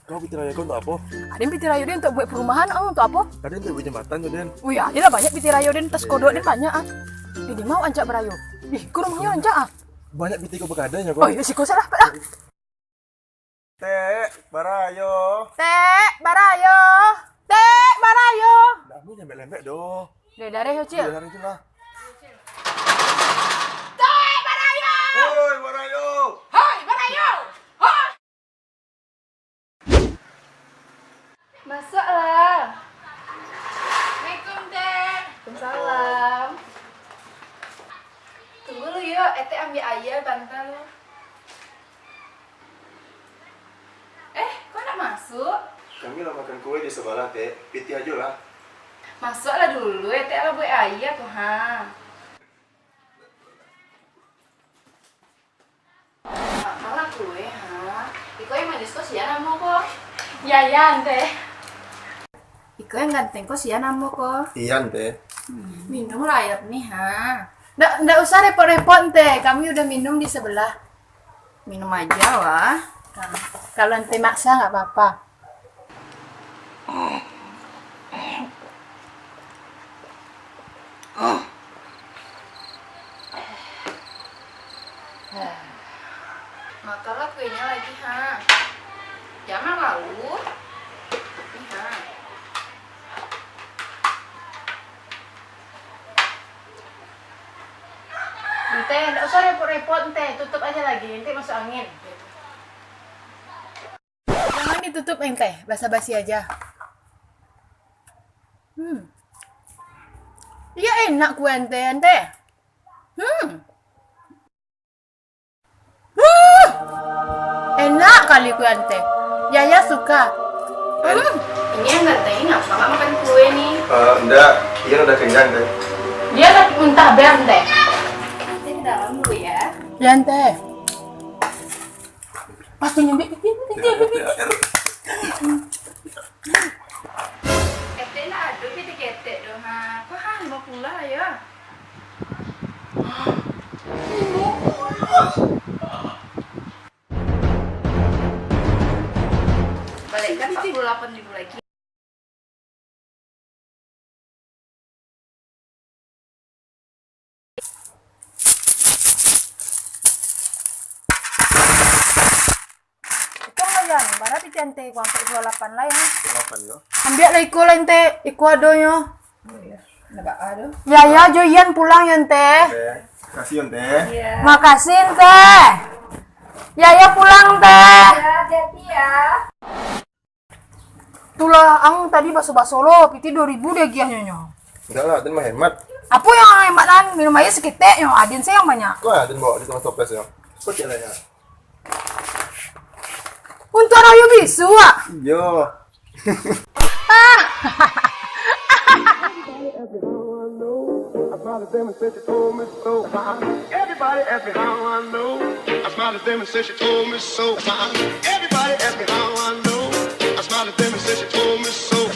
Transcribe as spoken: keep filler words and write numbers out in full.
Kau pitih rayo kau untuk apo? Aden pitih rayo den untuk buek perumahan, ah, untuk apo? Aden untuk buek jambatan tu, Den. Wih, aden lah banyak pitih rayo den, tas kodok den banyak, ah. Jadi mau rancak barayo. Ih, ka rumahnyo rancak, ah. Banyak pitih kau bakadanyo kau. Oh, iyo, siko salah, Pak, ah. Tek, barayo. Tek, barayo. Tek, barayo. Dah, mi lembek-lembek doh. Dah, dareh, Ucil. Dah, dareh je lah. Tek, barayo. Woi, barayo. Hoi, barayo. Hoi. Masuaklah. Assalamualaikum, Tek. Waalaikumsalam. Tunggu lu yo, Etek ambiak aia banta lu. Eh, kok ndak masuk? Kami lah makan kue di sabalah, Tek. Pitih ajo lah. Masuaklah dulu, Etek lah buek aia ko, ha. Makan lah kue, ha. Iko yang manis ko sia namo ko? Yayan, Teh. Iko yang ganteng ko sia namo ko? Ian, Teh. Minumlah aia ni, ha. Ndak, ndak usah repot-repot, Teh. Kami udah minum di sebelah. Minum aja, wah. Nah, kalau Teh maksa, nggak apa-apa. Makanlah kuenya lagi, ha. Jangan malu. Nih, ha. Teh, ndak usah repot-repot, Teh. Tutup aja lagi, nanti masuk angin. Jangan ditutup, Teh. Basa-basi aja. Hmm. Iya, enak kue Teh, Teh. Hmm. Hmm. Enak kali kue Teh. Yaya suka. Hmm. Ini yang ganteng ini ngapa nggak makan kue nih? Eh, enggak, Ian udah kenyang, Teh. Dia lagi muntah ber, Teh. Nanti ke dalam dulu ya. Ya, Teh. Pasti nyampe pipi, pipi, pipi. Etek lah, aduh, pipi ketek doh, ha. Kok ha, lima puluh lah, ya? Lima puluh. Balikkan empat puluh delapan ribu lagi. Itu lah, Yan. Bara pitih Teh, iko angkek dua lapan lah, Yan. Dua lapan, yo. Ambiak lah iko lah, Teh. Iko adonyo. Oh, iya. Ndak baa tu. Yaya jo Ian pulang, Yan, Teh. Oke. Makasih, Yan, Teh. Iya. Makasih, Teh. Yaya pulang, Teh. Iya, hati-hati ya. Tulah ang tadi baso-baso lo, pitih dua ribu diagiahnyo nyo. Enggak lah, Aden mah hemat. Apo yang hemat nan? Minum aia saketek nyo, Aden se yang banyak. Kok Aden bawa di tongah toples nyo? Kok cek lah ya? Untuak rayo bisu, ah. Iyo. Everybody ask me how I know. I smiled at them and said she told me so. Everybody ask me how I know. I smiled at them and said she told me so.